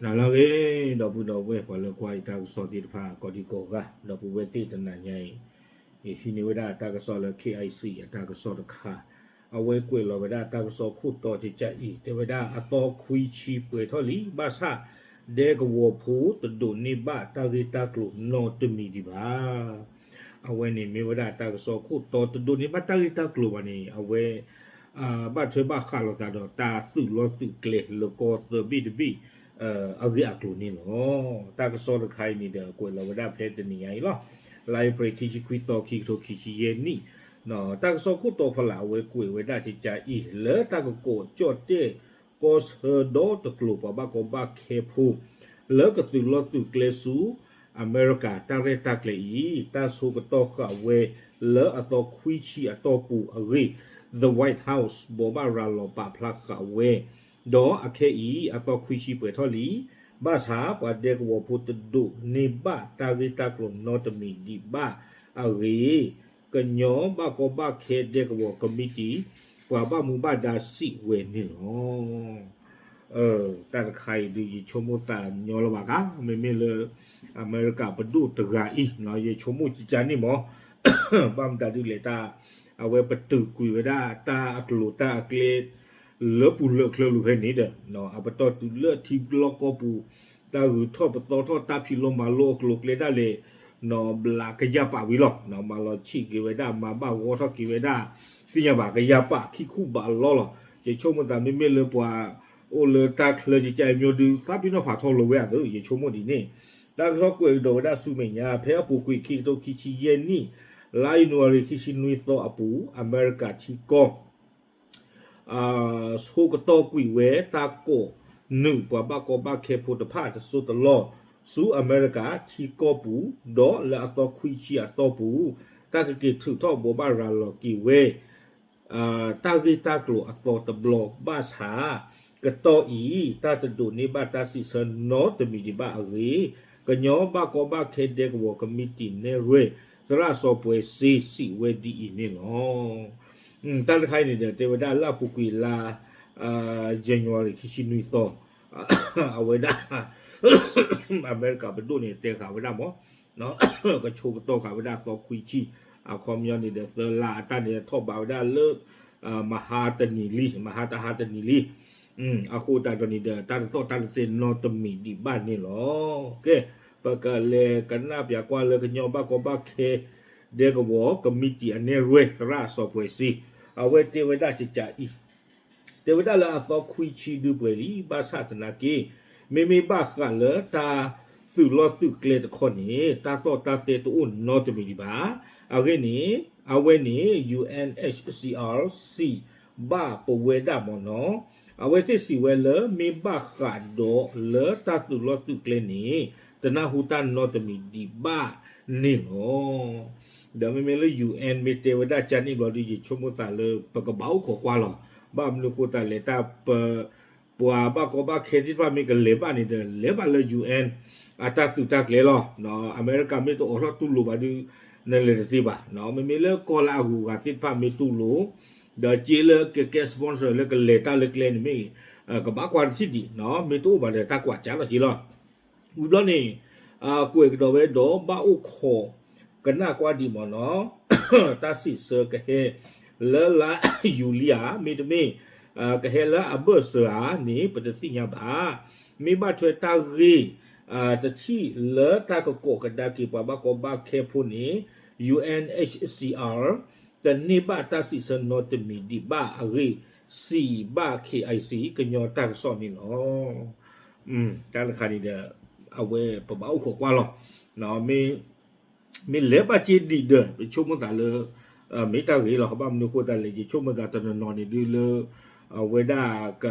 နၤလၢအဂ့ၤ ဒီပုၢ်ဒီဝဲၢ် ပှၤလၢကွၢ်ယတၢ်ကစီၣ်သ့ၣ်တဖၣ် ကိးဒံကိးဂၤ, ဒီပုၢ်ဝဲၢ်သ့ၣ်တနၤညါအံၤ ယဟံးန့ၢ်ဝဲဒၣ်တၢ်ကစီၣ်လၢ KIC အတၢ်ကစီၣ်တခါ, အဝဲကွဲးလီၤဝဲဒၣ်တၢ်ကစီၣ်ခိၣ်တီကကးအံၤ တဲဝဲဒၣ်အသီခွံဆံပှဲၤထီၣ်လံ ဘၣ်ဆၣ် ဒဲကဝီၤဖိတဒိးန့ၢ်ဘၣ်တၢ်ဂ့ၢ်တၢ်ကျိၤနီတမံၤဒံးဘၣ်. အဝဲန့ၣ်မ့ၢ်ဝဲဒၣ်တၢ်ကစီၣ်ခိၣ်တီတဒိးန့ၢ်ဘၣ်တၢ်ဂ့ၢ်တၢ်ကျိၤဘၣ်န့ၣ် အဝဲ ဘၣ်ထွဲဘၣ်ဃးလိာ်သးဒီးတၢ်သုးလီၢ်သုးကျဲလၢကီၢ်သၢဘ့ၣ်တဘ့ၣ် အဂ့ၢ်အကျိၤန့ၣ်လီၤ. တၢ်ကစီၣ်တခါအံၤန့ၣ်ဒီး ကွဲးလီၤဝဲဒၣ်ဖဲတနံၤညါအံၤလီၤ. လါအ့ဖြ့ၣ်ခံဆံခွံသီ ခံကထိခံဆံယဲၢ်နံၣ်, တၢ်ကစီၣ်ခိၣ်တီဖီလာ် အဝဲကွဲးဝဲဒၣ်ကကးအံၤ လၢတၢ်ကကိးကၠီၣ်တဲၣ်ကီၢ်ဆၢဒီတကျိၤ ပှၤဘၣ်ကီဘၣ်ခဲဖိ လၢကသုးလီၢ်သုးကျဲဆူ အမဲရကၤတၢ်ရဲၣ်တၢ်ကျဲၤအံၤ တၢ်ဆိကတီၢ်ဃာ်ဝဲလၢအသီခွံဆံအတီၢ်ပူၤအဂ့ၢ် The White House ဘိးဘၣ်ရၤလီၤပာ်ဖျါဃာ်ဝဲ, ဒီးအခဲအံၤ အသီခွံဆံပှဲၤထီၣ်လံ, ဘၣ်ဆၣ်ပှၤဒဲကဝီၤဖိတဒိးန့ၢ်ဘၣ်တၢ်ဂ့ၢ်တၢ်ကျိၤနီတမံၤဒံးဘၣ်အဂ့ၢ် ကညီဘၣ်ကီဘၣ်ခဲဒဲကဝီၤကမံးတံာ် ပှၤဘၣ်မူဘၣ်ဒါစံးဝဲန့ၣ်လီၤ. တၢ်တခါအံၤဒုး ယဆိကမိၣ်သးညီလၢၤဘၣ်ကါ, မ့မ့ၢ်လၢ အမဲရကၤပဒိၣ်တဂၤအံၤ ယဆိကမိၣ်ကကးန့ၣ်မး, ဘၣ်မတၤဒုးလဲၣ်တၢ် အဝဲပတုာ်ကွံာ်ဝဲဒၣ်တၢ်အကျိၤတၢ်အကျဲ လၢပူၤလၢချၢလူၤဖဲန့ၣ်ဒီး အပတီၢ်တုၤလၢထံလီၢ်ကီၢ်ပူၤ တၢ်ဂုၤထီၣ်ပသီထီၣ်တၢ်ဖံးလိမၤလိအကျိၤအကျဲဒၣ်လဲာ် ဘျးကယၢ်ပာ်ဝံၤလီၤ. မၤလီၤဆံးက့ၤဝဲဒၣ် မၤဘၣ်ဂီၢ်ထီၣ်က့ၤဝဲဒၣ် သ့ၣ်ညါဘၣ် ကယၢ်ပာ်ခံခူဘးလီလီၤ. ယဆိကမိၣ်သးမ့မ့ၢ်လၢပှၤအိၣ်လၢတၢ်ချၢကကးအံၤ မ့ၢ်ဒုး သးပ့ၤနီၣ်ဖးထီလိာ်ဝဲအသိး ယဆိကမိၣ်ဒ်န့ၣ်, တၢ်ကစီၣ်ကွဲးကဒီးဝဲဒၣ်ဆူမဲာ်ညါ ဖဲအပူၤကွံာ်ခံကထိခံဆံယဲၢ်နံၣ် လါယနူၤအါရံၤခံဆံနွံသီအပူၤ အမဲရကၤထံကီၢ် ဆိကတီၢ်ကွံာ်ဝဲတၢ်ကိးနုာ် ပှၤဘၣ်ကီဘၣ်ခဲဖိတဖၣ်တစိၢ်တလီၢ် ဆူအမဲရကၤထံကီၢ်ပူၤ, ဒီးလၢအသီခွံဆံအတီၢ်ပူၤ တၢ်ကက့ၤထုးထီၣ်ဘိးဘၣ်ရၤလီၤက့ၤဝဲ တၢ်ဂ့ၢ်တၢ်ကျိၤအသီတဘျီဘၣ်ဆၣ် ကတီၢ်အံၤ တၢ်တဒိးန့ၢ်ဘၣ်တၢ်စံးဆၢနီတမံၤဒံးဘၣ်အဂ့ၢ် ကညီဘၣ်ကီဘၣ်ခဲဒဲကဝီၤကမံးတံာ်နဲၣ်ရွဲၣ် သရၣ်စီၤပှဲၤစ့ စံးဝဲဒ်အံၤန့ၣ်လီၤ. တၢ်တခါအံၤန့ၣ်ဒီး တဲဝဲဒၣ်လၢအပူၤကွံာ်လါ January ခံဆံနွံသီ အဝဲဒၣ် အမဲရကၤပဒိၣ်န့ၣ် တဲဃာ်ဝဲဒၣ်မး ကဆိကတီၢ်ဃာ်ဝဲဒၣ်သီခွံဆံ အခီပညီန့ၣ်ဒီး သၢလါအတၢ်န့ၣ်ထီၣ်ဘးဝဲဒၣ်လၢ မဟါတနံၤလံ မဟါတဟါတနံၤလံ. အဃိသတးဒီးန့ၣ်ဒီး တၢ်တသီၣ်တၢ်တသဲနီတမံၤဒံးဘၣ်န့ၣ်လီၤ. ကဲ ပကလဲၤကနၣ်ပၠးကွၢ်လၢကညီဘၣ်ကီဘၣ်ခဲ ဒဲကဝီၤကမံးတံာ်အနဲၣ်ရွဲၣ် သရၣ်စီၤပှဲၤစ့ အဝဲတဲဝဲဒၣ်ကကးအံၤ တဲဝဲဒၣ်လၢအသီခွံဆံဒုးပှဲၤလံ ဘၣ်ဆၣ်သနာ်က့ မ့မ့ၢ်ဘၣ်ဃးလၢတၢ်သုးလီၢ်သုးကျဲတခီန့ၣ် တၢ်သီၣ်တၢ်သဲတအိၣ်နီတမံၤဒံးဘၣ်. အဂ့ၢ်န့ၣ် အဝဲန့ၣ် ယူၣ်အဲၣ်အ့ၣ်စံၣ်အါ စံးဘၣ်ပဝဲဒၣ်မ့ၢ်နီၤ အဝဲသ့ၣ်စံးဝဲလၢ မ့ၢ်ဘၣ်ဃးဒီးလၢတၢ်သုးလီၢ်သုးကျဲန့ၣ် တနၢ်ဟူတၢ်နီတမံၤဒံးဘၣ်န့ၣ်လီၤ. ဒီးမ့မ့ၢ်လၢ ယူၣ်အဲၣ် မ့ၢ်တဲဝဲဒၣ်ကန့ၣ်ဘျီဒီး ယဆိကမိၣ်သးလၢ ပကဘၣ်အိၣ်ခိးကွၢ်လီၤ. ဘၣ်မနုၤဃိသတးလဲၣ် တၢ်ပ ပှၤဘၣ်ကီဘၣ်ခဲသ့ၣ်တဖၣ်မ့ၢ်ကလဲၤဘၣ်န့ၣ်ဒီး လဲၤဘၣ်လၢ ယူၣ်အဲၣ် အတၢ်သုးတၢ်ကျဲၤလီၤ. အမဲရကၤမ့ၢ်တအိးထီၣ်တူၢ်လိာ်ဘၣ်ဒီး နလဲၤတသ့ဘၣ်. မ့မ့ၢ်လၢကီၢ်လၢအဂုၤအဂၤသ့ၣ်တဖၣ်မ့ၢ်တူၢ်လိာ် ဒီးက့လၢကကဲ sponsor လၢကလဲၤတၢ်လၢကျဲန့ၣ်မ့ၢ် ကဘၣ်ကွၢ်တထံၣ်ဒံး, မ့ၢ်တအိၣ်ဘၣ်ဒီးတၢ်ကွၢ်ကၠးလီၤက့လီၤ. ဝံၤဘျီန့ၣ် ကွဲးကဒီးဝဲဒီးဘၣ်အိၣ်ခိးကနၣ်ကွၢ်ဒံးမ့ၢ်နီၤ တၢ်စံးဆၢကဟဲလၢလါယူၤလံဧါ မ့တမ့ၢ် ကဟဲလၢအဘၢၣ်စၢၤဧါန့ၣ် ပတသ့ၣ်ညါဘၣ်. မ့ၢ်ဘၣ်ထွဲတၢ်ဂ့ၢ် တထံၣ်လၢတၢ်ကကိးကဒါက့ၤပှၤဘၣ်ကီဘၣ်ခဲဖိန့ၣ် ယူၣ်အဲၣ်အ့ၣ်စံၣ်အါ တန့ၢ်ဘၣ်တၢ်စံးဆၢနီတမံၤဒံးဘၣ်အဂ့ၢ် စံးဘၣ် KIC ကညီတၢ်ကစီၣ်န့ၣ်လီၤ. တၢ်တခါန့ၣ်ဒီး အဝဲပဘၣ်အိၣ်ခိးကွၢ်လီၤ. မ့ၢ်လဲၤဘၣ်က့ဒံးဒီး ပဆိကမိၣ်သးလၢ မ့ၢ်တၢ်ဂ့ၤလီၤ. ဘၣ်မနုၤအဃိသတးလဲၣ် ယဆိကမိၣ်သးတနီၤနီၤန့ၣ်ဒုးလၢ အဝဲဒၣ်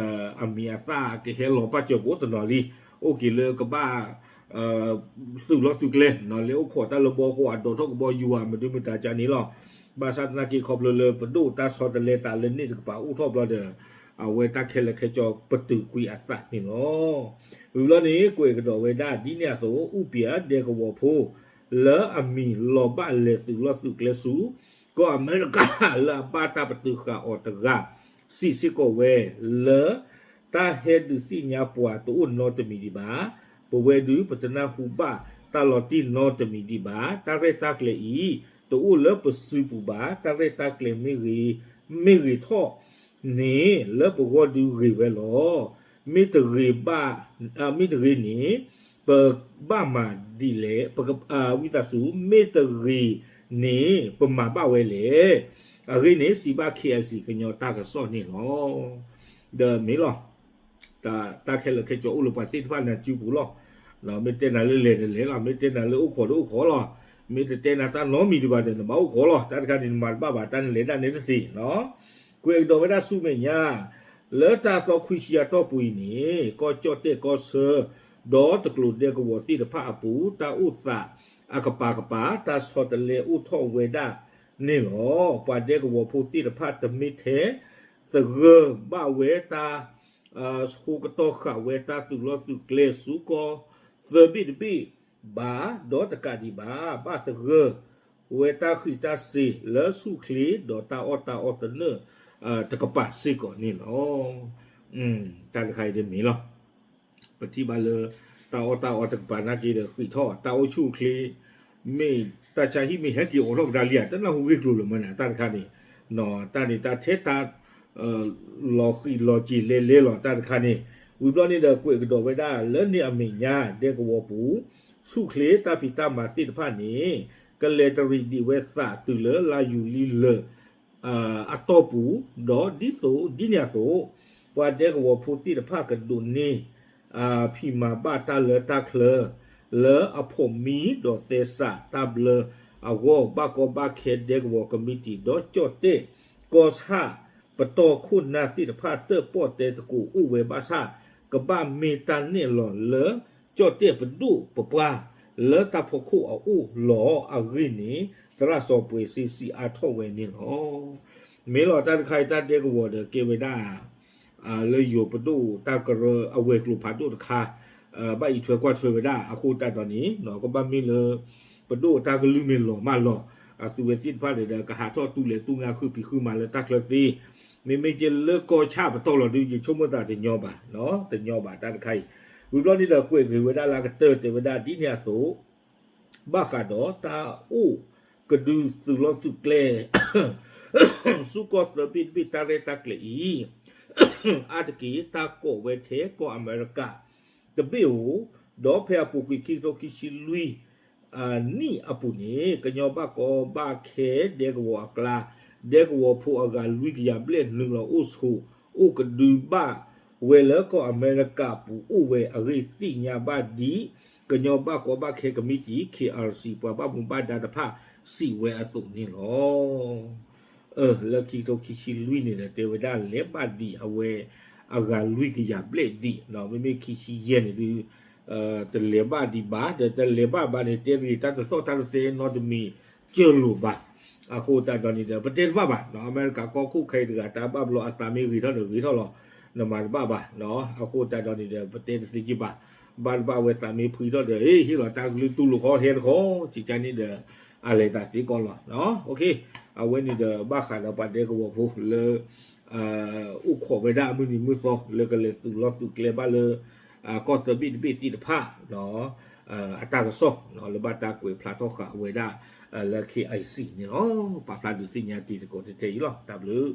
အမံၤအသၣ်ကဟဲလီၤဘၣ်စၢၤကိးတနီၤလံ. အိၣ်က့ၤလၢကဘၣ် သုးလီၢ်သုးကျဲ လၢအိၣ်ခိးတၢ်လၢဘီဃိ အဒိးထီၣ်ကဘီယူၤဧါ မဒုမတၤကန့ၣ်လီၤ. ဘၣ်ဆၣ်သနာ်က့ ခီဖျိလၢပဒိၣ်တၢ်ဆီတလဲသးလၢန့ၣ်တကပၤအိၣ်ထီၣ်ဘျီဒီး အဝဲတၢ်ခဲလၢာ်ခဲဆ့ပတုာ်ကွံာ်အသးန့ၣ်လီၤ. ဝံၤဘျီန့ၣ် ကွဲးကဒီးဝဲဒၣ်ဒ်န့ၣ်အသိး အူပျဲၢ်ဒဲကဝီၤဖိ လၢအမံၤလီၤဘၣ်လဲၤသုးလီၢ်သုးကျဲဆူ ကီၢ်အမဲရကၤ လၢအဘၣ်တၢ်ပတုာ်ဃာ်အီၤတဂၤ စံးစ့ၢ်ကီးဝဲလၢ တၢ်ဟဲဒုးသ့ၣ်ညါပှၤတအိၣ်နီတမံၤဒံးဘၣ်. ပဝဲဒုးပတနၢ်ဟူဘၣ်တၢ်လီၤတံၢ်နီတမံၤဒံးဘၣ်. တၢ်ရဲၣ်တၢ်ကျဲၤအံၤ တအိၣ်လၢပစုပူၤဘၣ်. တၢ်ရဲၣ်တၢ်ကျဲၤမ့ၢ်ဂ့ၤ, မ့ၢ်ဂ့ၤထီၣ်န့ၣ် လၢပဂီၢ်ဒုးဂ့ၤဝဲလီၤ. မ့ၢ်တဂ့ၤဘၣ်, မ့ၢ်တဂ့ၤန့ၣ် ပဘၣ်မၤဒ်လဲၣ်, ဝံသးစူၤ မ့ၢ်တဂ့ၤန့ၣ် ပမၤဘၣ်ဝဲလဲၣ်. အဂ့ၢ်န့ၣ် စံးဘၣ် K I C ကညီတၢ်ကစီၣ်န့ၣ်လီၤ. ဒီးမ့ၢ်လီၤ တၢ်ခဲလၢာ်ခဲဆ့အိၣ်လၢပှၤသ့ၣ်တဖၣ်နစုပူၤလီၤ. မ့ၢ်တဲနၤလၢလဲၤတလဲၤလီၤ, မ့ၢ်တဲနၤလၢအိၣ်ခိးတအိၣ်ခိးလီၤ, မ့ၢ်တတဲနၤတၢ်နီတမံၤဒံးဘၣ်ဒီး နဘၣ်အိၣ်ခိးလီၤ. တၢ်တခါန့ၣ် နမၤတဘၣ်ဘၣ်, တၢ်နလဲၤဒၣ်န့ၣ်တသ့နီၤ. ကွဲးကဒီးဝဲဒၣ်ဆူမဲာ်ညါ, လၢတၢ်သီခွံဆံအတီၢ်ပူၤအံၤန့ၣ် ကီၢ်ကၠီၣ်တဲၣ်ကီၢ်ဆၢ ဒီးတကျိၤဒဲကဝီၤသ့ၣ်တဖၣ်အပူၤ တၢ်အိၣ်သးအကပၤကပၤ တၢ်ဆီတလဲအိၣ်ထီၣ်ဝဲဒၣ်န့ၣ်လီၤ. ပှၤဒဲကဝီၤဖိသ့ၣ်တဖၣ်တမ့ၢ်ထဲသဂၢၢ်ဘၣ်ဝဲတၢ် ဆှိကတီၢ်ဃာ်ဝဲတၢ်သုးလီၢ်သုးကျဲ ဆူကီၢ်သၢဘ့ၣ်တဘ့ၣ်ဘၣ်, ဒီးတကးဒံးဘၣ် ဘၣ်သဂၢၢ်ဝဲတၢ်ဃံးတၢ်စ့ၤလၢဆူၣ်ချ့ ဒီးတၢ်အီၣ်တၢ်အီသနၢၣ်တကပၤစ့ၢ်ကီးန့ၣ်လီၤ. တၢ်တခါအံၤတမ့ၢ်လီၤ. ပထံၣ်ဘၣ်လၢ တၢ်အီၣ်တၢ်အီတကပၤနာ်က့ဒီး ဃံးထီၣ်တၢ်အိၣ်ဆူၣ်အိၣ်ချ့, မ့ၢ်တၢ်ဆါဟံၣ်မ့ၢ်ဟဲက့ၤအိးထီၣ်ကဒါလံဧါ, တနၢ်ဟူဂ့ၢ်ကျိၤလၢၤမ့ၢ်နၤ တၢ်တခါန့ၣ်, တၢ်န့ၣ်တၢ်ထဲတၢ် လီၤဃံးလီၤစ့ၤလဲၤလဲၤလီၤ တၢ်တခါန့ၣ်, ဝံၤဘျီန့ၣ်ဒီး ကွဲးကဒီးဝဲဒၣ်လၢန့ၣ်အမဲာ်ညါ ဒဲကဝီၤပူၤ ဆူၣ်ချ့တၢ်ဖံးတၢ်မၤသ့ၣ်တဖၣ်န့ၣ် ကလဲၤတရံးဒံးဝဲသးတုၤလၢလါယူၤလံလၢာ် အတီၢ်ပူၤ, ဒီးဒ်သိးဒ်န့ၣ်အသိး ပှၤဒဲကဝီၤဖိသ့ၣ်တဖၣ်ကဒိးန့ၢ် ဖံးမၤဘၣ်တၢ်လၢတၢ်ချၢ လၢအဖိးမံဒီးသဲစးတၢ်ဘျၢအဂီၢ် ဘၣ်ကီဘၣ်ခဲဒဲကဝီၤကမံးတံာ် ဒီးကၠီၣ်တဲၣ်ကီၢ်ဆၣ် ပတီၢ်ခိၣ်နၢ်သ့ၣ်တဖၣ် တၢၣ်ပီၣ်တဲသကိးအိၣ်ဝဲဘၣ်ဆၣ် ကဘၣ်မ့ၢ်တၢ်နဲၣ်လီၤလၢ ကၠီၣ်တဲၣ်ပဒိၣ်ပပှၢ် လၢတၢ်ဖီခိၣ်အအိၣ်လီၤ. အဂ့ၢ်န့ၣ် သရၣ်စီၤပှဲၤစ့စံးအါထီၣ်ဝဲန့ၣ်လီၤ. မ့ၢ်လီၤ တၢ်တခါအံၤ တၢ်ဒဲကဝီၤဒီးကဲဝဲဒၣ် လၢယိၤပဒိၣ်တၢ်ကရၢအဝဲၤကျိၤဖးဒိၣ်တခါ ဘၣ်အံးထွဲကွၢ်ထွဲဝဲဒၣ် အဃိသတးဒီးန့ၣ် ကဘၣ်မ့ၢ်လၢ ပဒိၣ်တၢ်ကလုၢ်မ့ၢ်လီၤမၢ်လီၤ အသုဝဲသ့ၣ်တဖၣ်ဒီး ကဟးထီၣ်တူၢ်လဲၤတူၢ်ငါ ဃုဖံးဃုမၤလၢတၢ်ချၢသ့, မ့မ့ၢ်က့လၢကီၢ်ဆၣ်ပတီၢ်လီၤဒုး ယဆိကမိၣ်သးတညီဘၣ်, တညီဘၣ်တၢ်တခါအံၤ. ဝံၤဘျီန့ၣ်ဒီး ကွဲးက့ၤဝဲဒၣ်လၢအကတၢၢ် တဲဝဲဒၣ်ဒ်န့ၣ်အသိး ဘၣ်ဃးဒီးတၢ်အိၣ်ကဒုသုးလီၢ်သုးကျဲ ဆူကီၢ်သၢဘ့ၣ်တဘ့ၣ် တၢ်ရဲၣ်တၢ်ကျဲၤအံၤ အါတက့ၢ် တၢ်ကိးဝဲထဲကီၢ်အမဲရကၤတဘ့ၣ်ဧိၤ, ဒီးဖဲအပူၤကွံာ်ခံကထိခံဆံလွံၢ်နံၣ်အပူၤန့ၣ် ကညီဘၣ်ကီဘၣ်ခဲဒဲကဝီၤအကျါ ဒဲကဝီၤဖိအဂၤလွံၢ်ကယၤဘျဲၣ် နုာ်လီၤအိၣ်ဆိး အိၣ်ကဒုဘၣ်ဝဲလၢကီၢ်အမဲရကၤပူၤအိၣ်ဝဲအဂ့ၢ် သ့ၣ်ညါဘၣ်ဒ် ကညီဘၣ်ကီဘၣ်ခဲကမံးတံာ် K R C ပှၤဘၣ်မူဘၣ်ဒါတဖၣ်စံးဝဲအသိးန့ၣ်လီၤ. လၢခံကထိခံဆံလွံၢ်န့ၣ်ဒီး တဲဝဲဒၣ်လဲၤဘၣ်ဒံးအဝဲအဂၤလွံၢ်ကယၤဘျဲၣ်ဒံး, မ့မ့ၢ်ခံဆံယဲၢ်န့ၣ်ဒုး တလဲၤဘၣ်ဒံးဘၣ် ဒီးတလဲၤဘၣ်ဘၣ်န့ၣ် တဲတဂ့ၤ တၢ်တသီၣ်တၢ်တသဲနီတမံၤကၢၢ်လိာ်ဘၣ်. အဃိသတးဒီးန့ၣ်ဒီး ပတဲတဘၣ်ဘၣ်, အမဲရကၤကီၢ်ခိၣ်ခဲအံၤတဂၤ တၢ်ဘၣ်ဘျီအသးမ့ၢ်ဂ့ၤထီၣ်ဒီးဂ့ၤထီၣ်လီၤ, နမၤတဘၣ်ဘၣ်. အဃိသတးဒီးန့ၣ်ဒီး ပတဲတသ့က့ဘၣ်, ဘၣ်တဘၣ်ဝဲသးမ့ၢ်ဖှံထီၣ်ဒီး ဟ့ၣ်လီၤတၢ်ကလုၢ်တူၢ်လိာ်ခီဟဲတခီ ကကါန့ၣ်ဒီး အလဲၤသးသ့ကီးလီၤ. အဝဲန့ၣ်ဒီး ဘၣ်ဃးဒီးပှၤဒဲကဝီၤဖိလၢ အိၣ်ခိးဝဲဒၣ်အမုၢ်နံၤမုၢ်သီ လၢကလဲၤသုးလီၢ်သုးကျဲဘၣ်လၢ ကီၢ်သၢဘ့ၣ်တဘ့ၣ်သ့ၣ်တဖၣ် အတၢ်ကစီၣ် လၢဘၣ်တၢ်ကွဲးဖျါထီၣ်ဃာ်ဝဲဒၣ် လၢ K I C န့ၣ်လီၤ. ပာ်ဖျါဒုးသ့ၣ်ညါတ့ၢ်သကိးထဲအံၤလီၤ. တၢ်ဘျုး